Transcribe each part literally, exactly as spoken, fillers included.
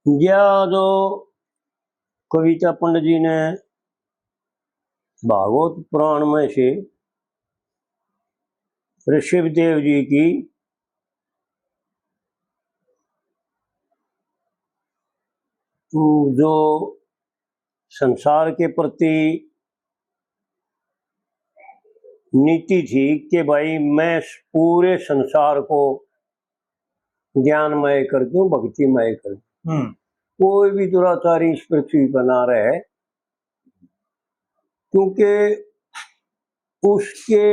या जो कविता पंडित जी ने भागवत पुराण में से ऋषभ देव जी की जो संसार के प्रति नीति थी कि भाई, मैं पूरे संसार को ज्ञानमय कर दूं, भक्तिमय कर दूं। हम्म। कोई भी दुराचारी इस पृथ्वी पर ना रहे, क्योंकि उसके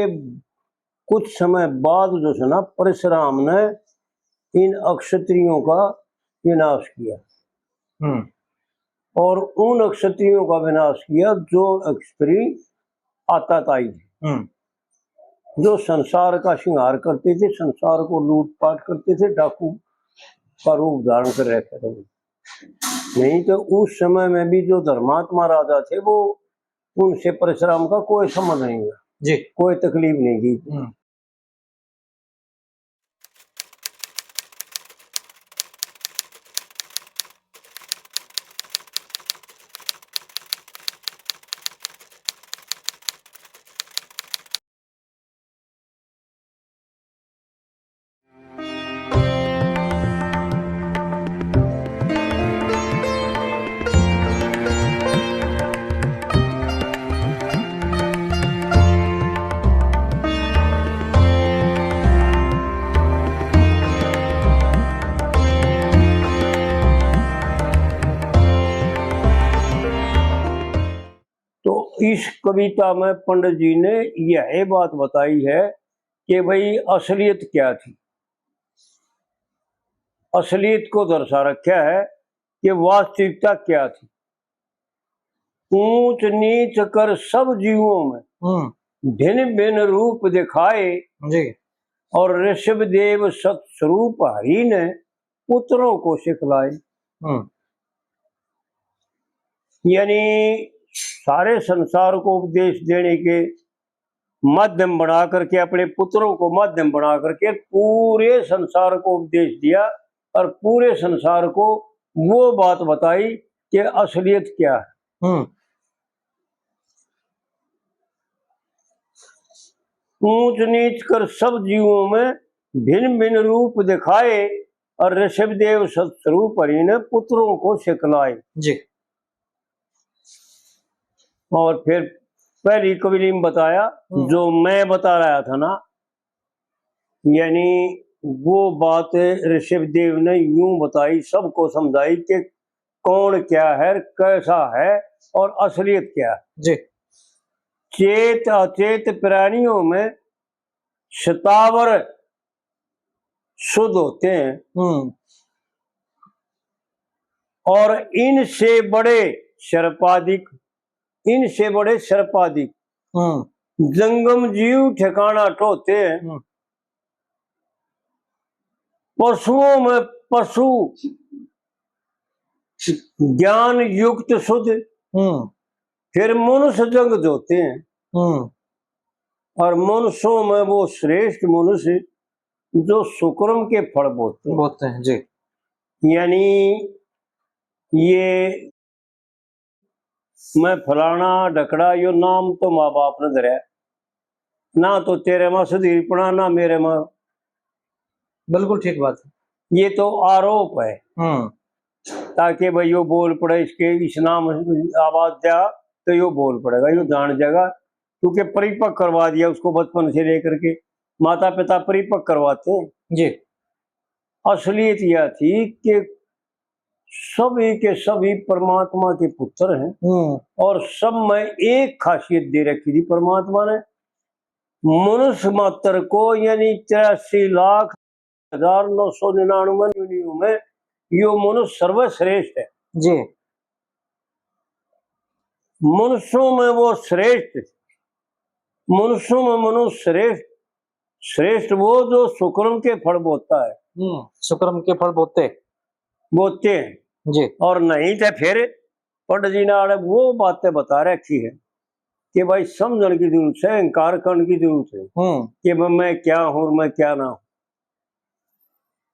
कुछ समय बाद जो है ना, परशुराम ने इन अक्षत्रियों का विनाश किया। हम्म। और उन अक्षत्रियों का विनाश किया जो अक्षत्री आताताई थे, हम्म। जो संसार का श्रृंगार करते थे, संसार को लूटपाट करते थे, डाकू का रूप धारण कर रखे थे। नहीं तो उस समय में भी जो धर्मात्मा राजा थे, वो उनसे परशुराम का कोई संबंध नहीं हुआ, जी। कोई तकलीफ नहीं दी। हम्म। तो इस कविता में पंडित जी ने यह बात बताई है कि भाई, असलियत क्या थी, असलियत को दर्शा रखा है कि वास्तविकता क्या थी। ऊंच नीच कर सब जीवों में हम्म। भिन्न भिन्न रूप दिखाए जी। और ऋषभ देव सत स्वरूप हरि ने पुत्रों को सिखलाए। हम्म। यानी सारे संसार को उपदेश देने के माध्यम बना करके, अपने पुत्रों को माध्यम बना करके पूरे संसार को उपदेश दिया और पूरे संसार को वो बात बताई कि असलियत क्या है। हम्म। ऊंच नीच कर सब जीवों में भिन्न भिन्न रूप दिखाए और ऋषभ देव सत स्वरूप हरि ने पुत्रों को सिखलाए। जी। और फिर पहली कविली में बताया, हम्म। जो मैं बता रहा था ना, यानी वो बात ऋषभ देव ने यूं बताई, सबको समझाई कि कौन क्या है, कैसा है और असलियत क्या है। जी। चेत अचेत प्राणियों में स्थावर शुद्ध होते हैं। हम्म। और इनसे बड़े सर्पाधिक, इनसे बड़े सर्पाधिक हम्म। जंगम जीव ठिकाना ठोते हैं। हम्म। पशुओं में पशु ज्ञान युक्त शुद्ध, हम्म। फिर मनुष्य जंग धोते हैं। हम्म। और मनुष्यों में वो श्रेष्ठ मनुष्य जो सुकर्म के फल बोते हैं। बोते हैं, जी। यानी ये मैं फलाना ढकड़ा, यो नाम तो माँ बाप ने धरया, ना तो तेरे में सुधीरपणा, ना मेरे में। बिल्कुल ठीक बात है। ये तो आरोप है, हम्म। ताकि भाई यो बोल पड़े, इसके इस नाम आवाज दिया तो यो बोल पड़ेगा, यो जान जाएगा, क्योंकि परिपक्व करवा दिया उसको बचपन से लेकर के, माता पिता परिपक्व करवाते हैं। जी। असलियत यह थी कि सभी के सभी परमात्मा के पुत्र हैं हम्म। और सब में एक खासियत दे रखी थी परमात्मा ने। मनुष्य मात्र को, यानी तिरासी लाख हजार नौ सौ निन्यानवे योनियों में यो मनुष्य सर्वश्रेष्ठ है। जी। मनुष्यों में वो श्रेष्ठ, मनुष्यों में मनुष्य श्रेष्ठ, श्रेष्ठ वो जो सुकर्म के फल बोता है। हम्म, सुकर्म के फल बोते। बोते हैं। जी। और नहीं तो फिर पंडित जी ने आड़े वो बातें बता रखी है कि भाई, समझण की जरूरत है, इनकार करण की जरूरत है हम्म। कि मैं, मैं क्या हूँ और मैं क्या ना हूँ।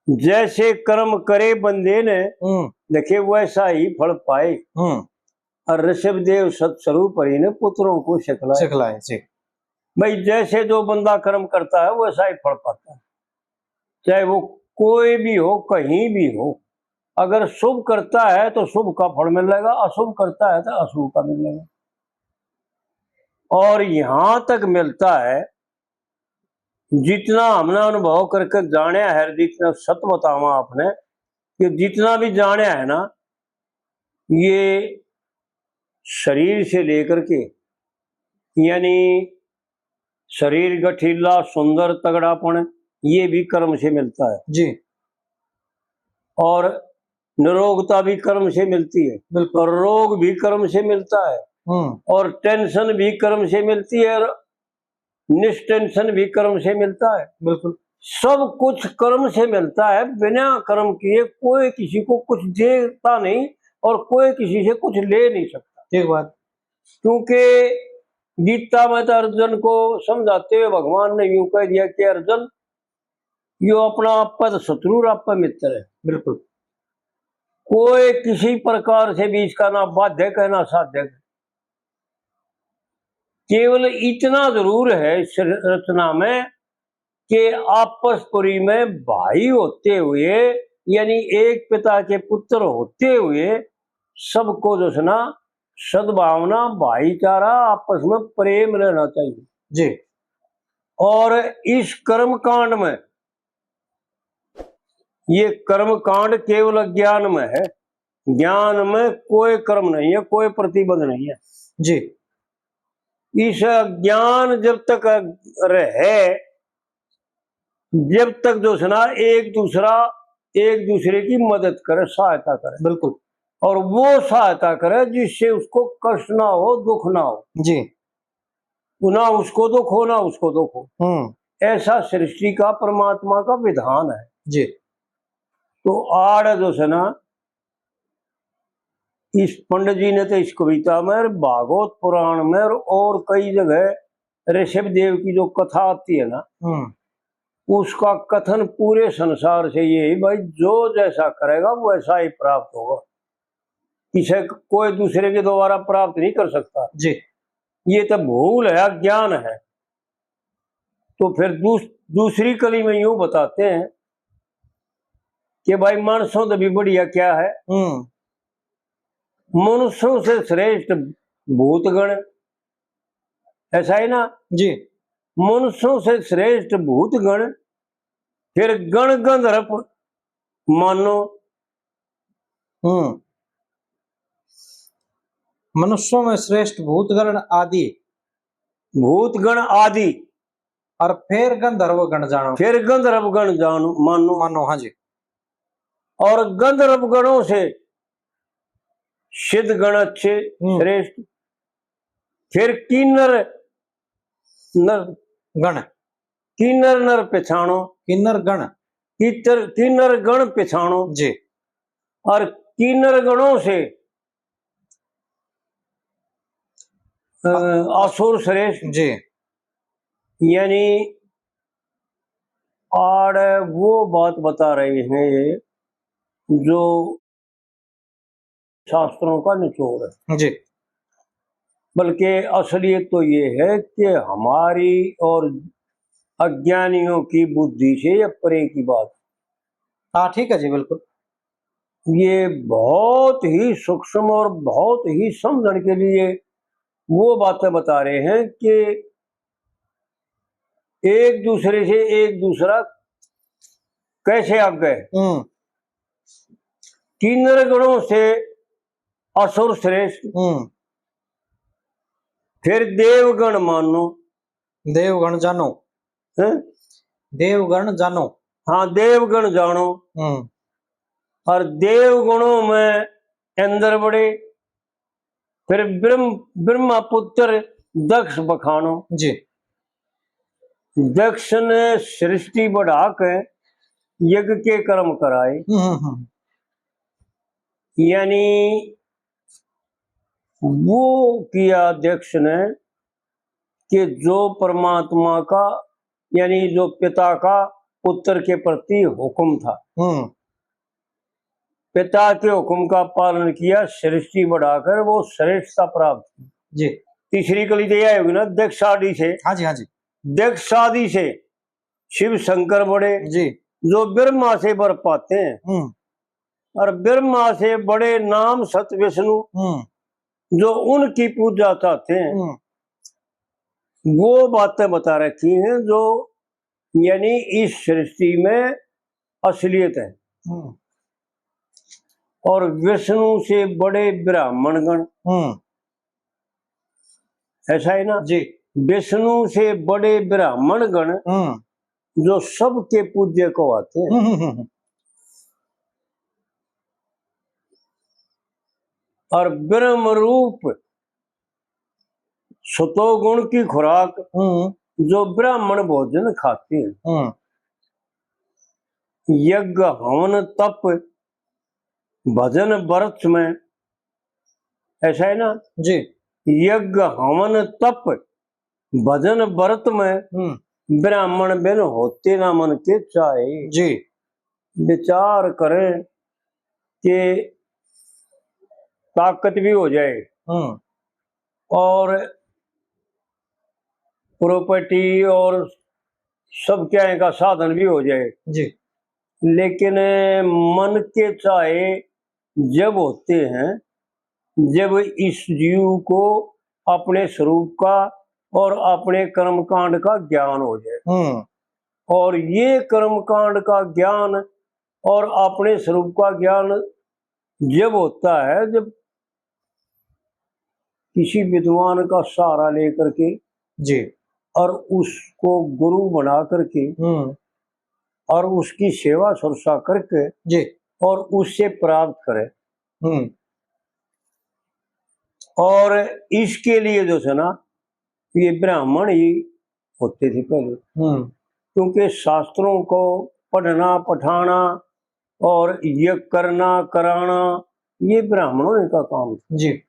जैसे कर्म करे बंदे ने, हम्म। देखे वैसा ही फल पाए। हम्म। और ऋषभ देव सत स्वरूप हरि ने पुत्रों को सिखलाए। सिखलाए, जी। भाई, जैसे जो बंदा कर्म करता है, वैसा ही फल पाता है। चाहे वो कोई भी हो, कहीं भी हो, अगर शुभ करता है तो शुभ का फल मिलेगा, अशुभ करता है तो अशुभ का मिलेगा। और यहां तक मिलता है, जितना हमने अनुभव करके जाने है, जितना सत बतावा आपने, कि जितना भी जाने है ना, ये शरीर से लेकर के, यानी शरीर गठीला, सुंदर, तगड़ापन, ये भी कर्म से मिलता है। जी। और निरोगता भी कर्म से मिलती है। बिल्कुल। और रोग भी कर्म से मिलता है। हम्म। और टेंशन भी कर्म से मिलती है। और निष्टेंशन भी कर्म से मिलता है। बिल्कुल। सब कुछ कर्म से मिलता है, बिना कर्म किए कोई किसी को कुछ देता नहीं और कोई किसी से कुछ ले नहीं सकता। ठीक बात। क्योंकि गीता में तो अर्जुन को समझाते हुए भगवान ने यूं कह दिया कि अर्जुन, यो अपना आप पर शत्रु और आप पर मित्र है। बिल्कुल। कोई किसी प्रकार से भी इसका ना बाधक है, ना साधक। केवल इतना जरूर है इस रचना में कि आपस पुरी में भाई होते हुए, यानी एक पिता के पुत्र होते हुए, सबको जो है ना, सद्भावना, भाईचारा, आपस में प्रेम रहना चाहिए। जी। और इस कर्म कांड में, ये कर्म कांड केवल अज्ञान में है, ज्ञान में कोई कर्म नहीं है, कोई प्रतिबंध नहीं है। जी। इस अज्ञान जब तक रहे, जब तक जो है ना, एक दूसरा, एक दूसरे की मदद करे, सहायता करे। बिल्कुल। और वो सहायता करे जिससे उसको कष्ट ना हो, दुख ना हो। जी। ना उसको दुख हो, ना उसको दुख हो। हम्म। ऐसा सृष्टि का, परमात्मा का विधान है। जी। तो आड़ जो है ना, इस पंडित जी ने तो इस कविता में और भागवत पुराण में और, और कई जगह ऋषभ देव की जो कथा आती है ना, हम्म। उसका कथन पूरे संसार से ये है, भाई, जो जैसा करेगा वैसा ही प्राप्त होगा, इसे कोई दूसरे के द्वारा प्राप्त नहीं कर सकता। जी। ये तो भूल है, अज्ञान है। तो फिर दूस-, दूसरी कली में यूं बताते हैं कि भाई, मानसों तो भी बढ़िया क्या है? हम्म। मनुष्यों से श्रेष्ठ भूतगण, ऐसा है ना? जी। मनुष्यों से श्रेष्ठ भूतगण, फिर गण गंधर्व मानो। हम्म। मनुष्यों में श्रेष्ठ भूतगण आदि। भूतगण आदि। और फिर गंधर्व गण जानो। फिर गंधर्व गण जानो, मानो। मानो, हाँ जी। और गंधर्व गणों से सिद्ध गण अच्छे, हम्म। श्रेष्ठ। फिर किन्नर नर गण। किन्नर नर पिछाणो। किन्नर गण। कितर-, किन्नर गण पिछाणो। जी। और किन्नर गणों से, अ, असुर श्रेष्ठ। जी। यानी आड़ वो बात बता रहे हैं ये, जो शास्त्रों का निचोड़ है। जी। बल्कि असलियत तो ये है कि हमारी और अज्ञानियों की बुद्धि से ये परे की बात। हाँ, ठीक है जी, बिल्कुल। ये बहुत ही सूक्ष्म और बहुत ही समझण के लिए वो बातें बता रहे हैं कि एक दूसरे से एक दूसरा कैसे आगे। हम्म। किन्नर गणों से असुर श्रेष्ठ। हम्म। फिर देवगण मानो। देवगण जानो। हैं? देवगण जानो। हाँ, देवगण जानो। हम्म। और देवगणों में इंद्र बड़े, फिर ब्रह्म, ब्रह्मा पुत्र दक्ष बखानो। जी। दक्ष ने सृष्टि बढ़ा के यज्ञ के कर्म कराए। हम्म, हम्म, हम्म। यानी वो किया दक्ष ने कि जो परमात्मा का, यानी जो पिता का पुत्र के प्रति हुक्म था। हम्म। पिता के हुक्म का पालन किया, सृष्टि बढ़ाकर वो श्रेष्ठता प्राप्त की। जी। तीसरी कली तो यह होगी ना, दक्ष आदि से। हाँ जी, हाँ जी। दक्ष आदि से शिव शंकर बड़े, जी। जो ब्रह्मा से वर पाते हैं। हम्म। और ब्रह्मा से बड़े नाम सत विष्णु, हम्म। जो उनकी पूजा चाहते हैं। हम्म। वो बातें बता रखी हैं जो, यानी, इस सृष्टि में असलियत है। हम्म। और विष्णु से बड़े ब्राह्मण गण, हम्म। ऐसा है ना? जी। विष्णु से बड़े ब्राह्मण गण, हम्म। जो सबके पूज्य कहवाते हैं। हम्म, हम्म, हम्म। और ब्रह्म रूप सतोगुण की खुराक, हम्म। जो ब्राह्मण भोजन खाते हैं। हम्म। यज्ञ हवन तप भजन व्रत में, ऐसा है ना? जी। यज्ञ हवन तप भजन व्रत में, हम्म। ब्राह्मण बिन होते ना मन के चाहे। जी। विचार करें कि ताकत भी हो जाए, हम्म। और प्रॉपर्टी और सब क्या का साधन भी हो जाए, जी। लेकिन मन के चाहे जब होते हैं, जब इस जीव को अपने स्वरूप का और अपने कर्मकांड का ज्ञान हो जाए। हम्म। और ये कर्मकांड का ज्ञान और अपने स्वरूप का ज्ञान जब होता है, जब किसी विद्वान का सहारा लेकर के, जी। और उसको गुरु बना करके, हम्म। और उसकी सेवा सुरक्षा करके, जी। और उससे प्राप्त करे। हम्म। और इसके लिए जो है ना, ये ब्राह्मण ही होते थे पहले। हम्म। क्योंकि शास्त्रों को पढ़ना, पढ़ाना और ये करना, कराना, ये ब्राह्मणों का काम था। जी।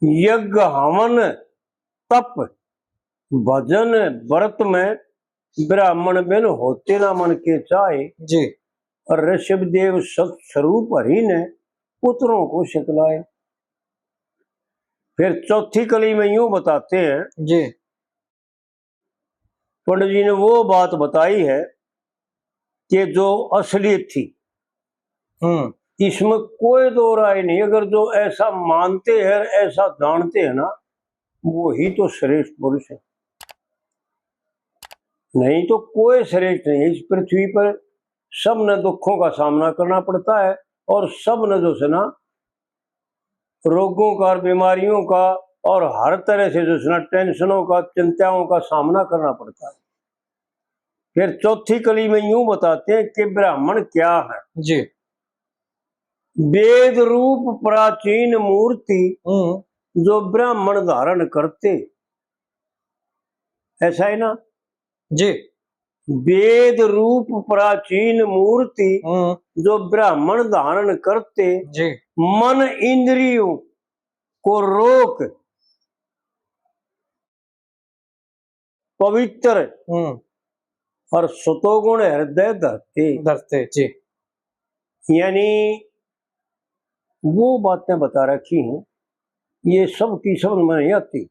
यज्ञ हवन तप भजन व्रत में ब्राह्मण बिन होते ना मन के चाहे। जी। और ऋषभ देव सत स्वरूप हरि ने पुत्रों को सिखलाए। फिर चौथी कली में यूं बताते हैं, जी। पंडित जी ने वो बात बताई है कि जो असलियत थी, हम्म। इसमें कोई दो राय नहीं। अगर जो ऐसा मानते हैं, ऐसा जानते हैं ना, वो ही तो श्रेष्ठ पुरुष है, नहीं तो कोई श्रेष्ठ नहीं है। इस पृथ्वी पर सब ने दुखों का सामना करना पड़ता है और सब ने जो है ना, रोगों का, बीमारियों का और हर तरह से जो है ना, टेंशनों का, चिंताओं का सामना करना पड़ता है। फिर चौथी कली में यूं बताते हैं कि ब्राह्मण क्या है। जी। वेद रूप प्राचीन मूर्ति, हम्म। जो ब्राह्मण धारण करते, ऐसा है ना? जी। वेद रूप प्राचीन मूर्ति, हम्म। जो ब्राह्मण धारण करते, जी। मन इंद्रियों को रोक पवित्र, हम्म। और सतोगुण हृदय धरते। धरते, जी। यानी वो बातें बता रखी हैं, ये सब की समझ में नहीं आती,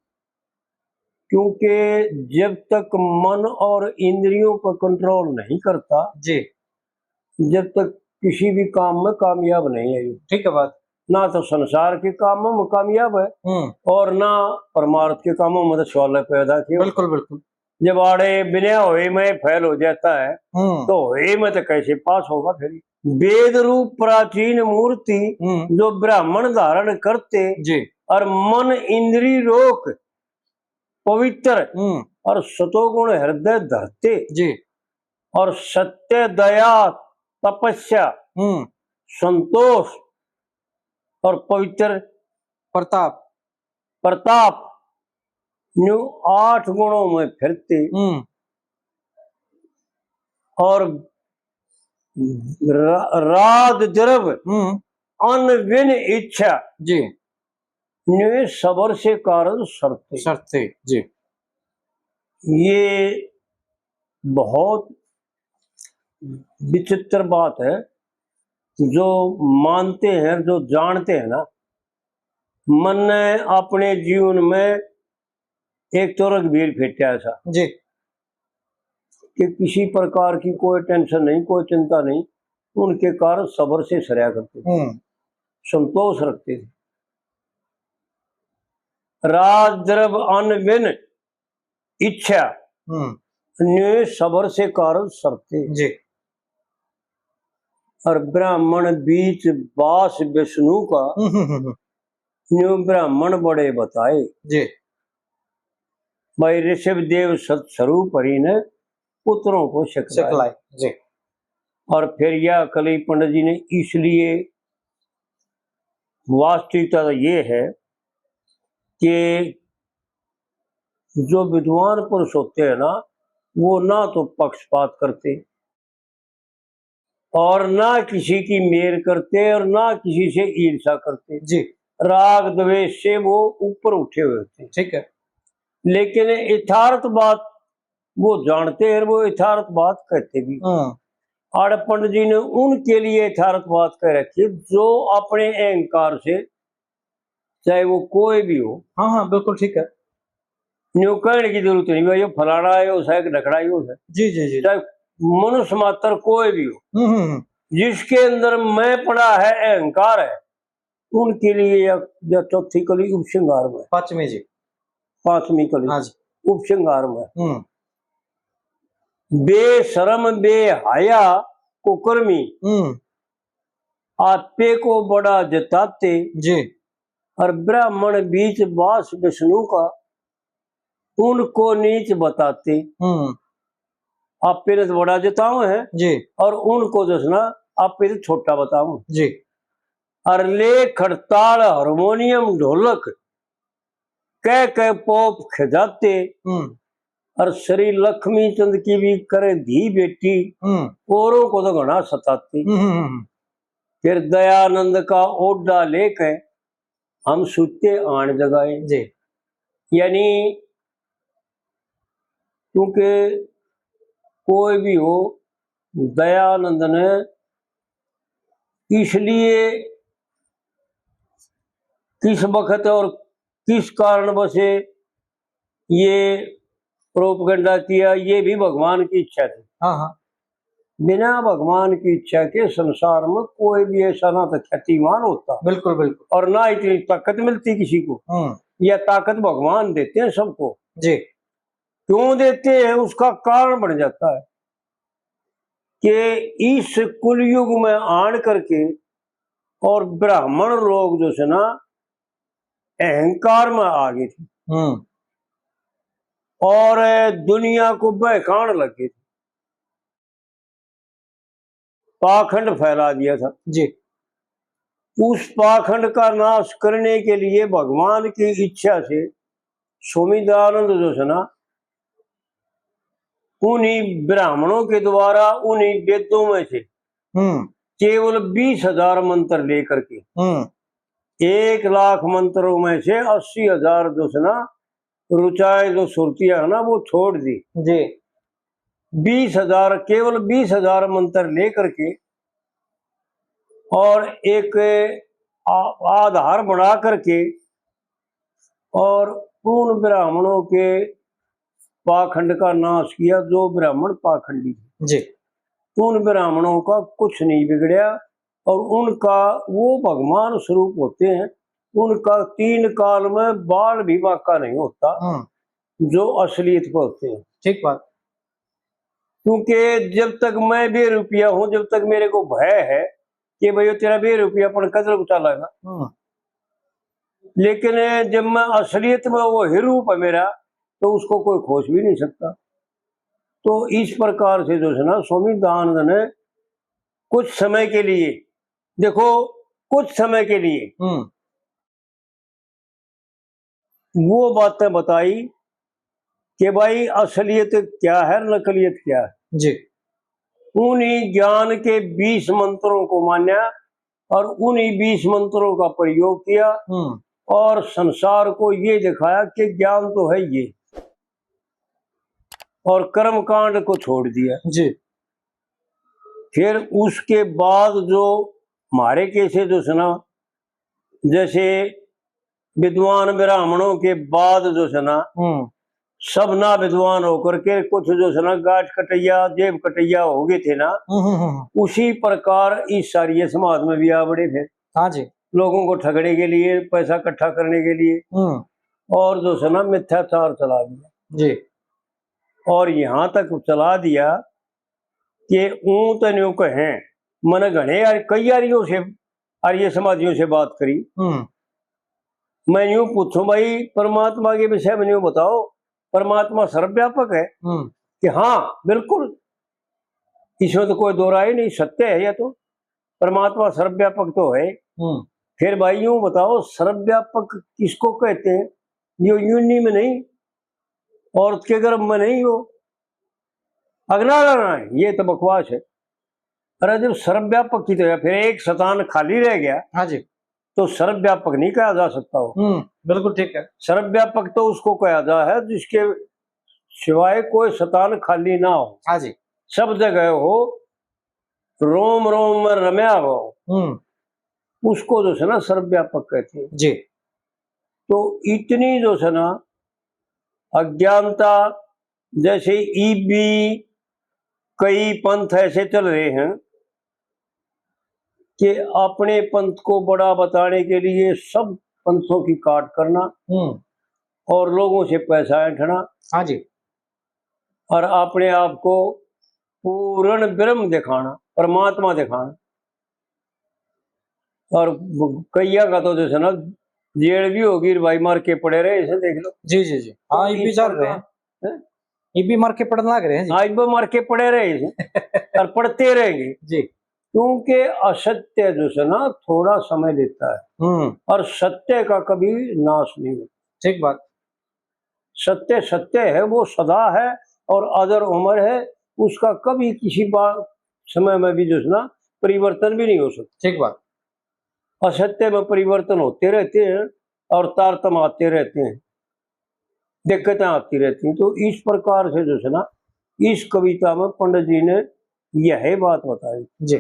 क्योंकि जब तक मन और इंद्रियों पर कंट्रोल नहीं करता, जी। जब तक किसी भी काम में कामयाब नहीं है। ठीक है बात। ना तो संसार के कामों में कामयाब है, हम्म। और ना परमार्थ के कामों में तो सवाल पैदा किया। बिल्कुल, बिल्कुल। जब आड़े बिना हुए में फेल हो जाता है, हम्म। तो हुए में तो कैसे पास होगा फिर? वेद रूप प्राचीन मूर्ति, हम्म। जो ब्राह्मण धारण करते, जी। और मन इंद्री रोक पवित्र, हम्म। और सतोगुण हृदय धरते, जी। और सत्य, दया, तपस्या, हम्म। संतोष और पवित्र प्रताप। प्रताप, न्यू आठ गुणों में फिरते, हम्म। और रा-, राग द्रव, हम्म। अन्न विन इच्छा, जी। न्यू सबर से कारज सरते। सरते, जी। ये बहुत विचित्र बात है। जो मानते हैं, जो जानते हैं ना, मन्ने अपने जीवन में एक तो रघुवीर फेट्या ऐसा जी। कि किसी प्रकार की कोई टेंशन नहीं, कोई चिंता नहीं, उनके कार्य सब्र से सरया करते थे, हम्म। संतोष रखते थे। राज द्रव्य अन्न बिन इच्छा हम्म। न्यू सबर से कारज सरते। जी। और ब्राह्मण बीच बास विष्णु का, हम्म, हम्म, हम्म। न्यू ब्राह्मण बड़े बताए। जी। भाई ऋषभ देव सत स्वरूप हरि ने पुत्रों को सिखलाए। सिखलाए, जी। और फिर यह कली पंडित जी ने इसलिए, वास्तविकता तो ये है कि जो विद्वान पुरुष होते हैं ना, वो ना तो पक्षपात करते और ना किसी की मेर करते और ना किसी से ईर्ष्या करते। जी। राग द्वेष से वो ऊपर उठे हुए होते हैं। ठीक है। लेकिन यथार्थ बात वो जानते हैं, वो यथार्थ बात कहते भी। हाँ। और पंडित जी ने उनके लिए यथार्थ बात कह रखी है, जो अपने अहंकार से, चाहे वो कोई भी हो। हाँ, हाँ, बिल्कुल ठीक है। न्यू कहने की जरूरत नहीं, भाई, ये फलाना है, वो है, ढकड़ा ही वो है। जी, जी, जी। चाहे मनुष्य मात्र कोई भी हो, हम्म, हम्म, हम्म। जिसके अंदर मैं पड़ा है, अहंकार है, उनके लिए या, या चौथी कली उपसंहार में। पांचवी जी। पांचवी कली हाँ जी। उपसंहार में। हम्म। बेशरम, बेहाया, कुकर्मी, हम्म। आपे को बड़ा जताते। जी। और ब्राह्मण बीच बास विष्णु का, उनको नीच बताते। हम्म। आपे ने तो बड़ा जताऊं है जी। और उनको जसना आपे तो छोटा बताऊं। जी। और ले खड़ताल हारमोनियम ढोलक, कह कह पोप खजाते। हम्म। और श्री लक्ष्मी चंद की भी करे धी बेटी, हम्म। औरों को तो घना सताते। हम्म, हम्म, हम्म। फिर दयानंद का ओडा लेके हम सुते आन जगाए। जी। यानी क्योंकि कोई भी हो, दयानंद ने इसलिए किस वक्त और किस कारणवश ये प्रोपेगेंडा किया, ये भी भगवान की इच्छा थी। हाँ, हाँ। बिना भगवान की इच्छा के संसार में कोई भी ऐसा ना तो ख्यातिमान होता, बिल्कुल, बिल्कुल। और ना इतनी ताकत मिलती किसी को। हम्म। यह ताकत भगवान देते हैं सबको। जी। क्यों देते हैं, उसका कारण बन जाता है कि इस कुलयुग में आन करके और ब्राह्मण लोग जो से ना अहंकार में आ गए थे हम्म। और दुनिया को बहकान लग गए थे, पाखंड फैला दिया था। जी। उस पाखंड का नाश करने के लिए भगवान की इच्छा से स्वामी दयानंद जो है ना, उन्हीं ब्राह्मणों के द्वारा उन्हीं वेदों में से हम्म। केवल बीस हजार मंत्र लेकर के हम्म। एक लाख मंत्रों में से अस्सी हजार जो है ना, रुचाएं जो सुरतियां है ना, वो छोड़ दी। जी। बीस हजार, केवल बीस हजार मंत्र लेकर के और एक आ-, आधार बना करके और उन ब्राह्मणों के पाखंड का नाश किया जो ब्राह्मण पाखंडी थे। जी। उन ब्राह्मणों का कुछ नहीं बिगड़या और उनका वो भगवान स्वरूप होते हैं, उनका तीन काल में बाल भी बांका नहीं होता, हम्म। जो असलियत पे होते हैं। ठीक बात। क्योंकि जब तक मैं बेरुपया हूँ, जब तक मेरे को भय है कि भाई, तेरा बेरुपयापन कदर उतालेगा। हम्म। लेकिन जब मैं असलियत में वो ही रूप है मेरा, तो उसको कोई खोस भी नहीं सकता। तो इस प्रकार से जो है ना, स्वामी दयानंद ने कुछ समय के लिए, देखो, कुछ समय के लिए हम्म। वो बातें बताई कि भाई, असलियत क्या है, नकलियत क्या है। जी। उन्हीं ज्ञान के बीस मंत्रों को मान्या और उन्हीं बीस मंत्रों का प्रयोग किया हम्म। और संसार को ये दिखाया कि ज्ञान तो है ये। और कर्म कांड को छोड़ दिया। जी। फिर उसके बाद जो हमारे कैसे जो सै ना, जैसे विद्वान ब्राह्मणों के बाद जो सै ना, हम्म। सब ना विद्वान होकर के कुछ जो सै ना गांठ कटैया, जेब कटैया हो गए थे ना, हम्म, हम्म, हम्म। उसी प्रकार इस सारी समाज में भी आ बड़े थे। हाँ जी। लोगों को ठगने के लिए, पैसा इकट्ठा करने के लिए, हम्म। और जो सै ना मिथ्याचार चला दिया। जी। और यहाँ तक चला दिया कि ऊं तो न्यू कहें, मैंने घणे यार, कई यारियों से, आर्य समाजियों से बात करी। हम्म। मैं यूं पूछूं, भाई, परमात्मा के विषय में यूं बताओ, परमात्मा सर्वव्यापक है? हम्म। कि हाँ, बिल्कुल, इसमें तो कोई दो राय नहीं, सत्य है यह तो, परमात्मा सर्वव्यापक तो है। हम्म। फिर भाई यूं बताओ, सर्वव्यापक किसको कहते हैं? यो योनि में नहीं, औरत के गर्भ में नहीं हो, अग्नारायण है, ये तो बकवास है। अरे, जब सर्वव्यापक की तो है, फिर एक स्थान खाली रह गया, हाँ जी। तो सर्वव्यापक नहीं कहा जा सकता हो। हम्म, बिल्कुल ठीक है। सर्वव्यापक तो उसको कहा जा है जिसके सिवाय कोई स्थान खाली ना हो, हाँ जी। सब जगह हो, रोम रोम में रम्या हो, हम्म। उसको जो सै ना सर्वव्यापक कहते हैं। जी। तो इतनी जो सै ना अज्ञानता, जैसे इब भी कई पंथ ऐसे चल रहे हैं कि अपने पंथ को बड़ा बताने के लिए सब पंथों की काट करना हम्म। और लोगों से पैसा ऐंठना हाँ जी। और अपने आप को पूर्ण ब्रह्म दिखाना, परमात्मा दिखाना। और कईया का तो जो सै ना जेल भी होगी, भाई, मर के पड़े रहे, इसे देख लो। जी, जी, जी। हाँ, ये भी चल रहे हैं। हैं? ये भी मर के पड़ने लग रहे हैं जी। हाँ, ये भी मर के पड़े रहे हैं और पड़ते रहेंगे। जी। क्योंकि असत्य जो सै ना थोड़ा समय लेता है हम्म। और सत्य का कभी नाश नहीं होता। ठीक बात। सत्य सत्य है, वो सदा है और अजर अमर है, उसका कभी किसी बार समय में भी जो सै ना परिवर्तन भी नहीं हो सकता। ठीक बात। असत्य में परिवर्तन होते रहते हैं और तारतम आते रहते हैं, दिक्कतें आती रहती हैं। तो इस प्रकार से जो सै ना इस कविता में पंडित जी ने यह बात बताई। जी।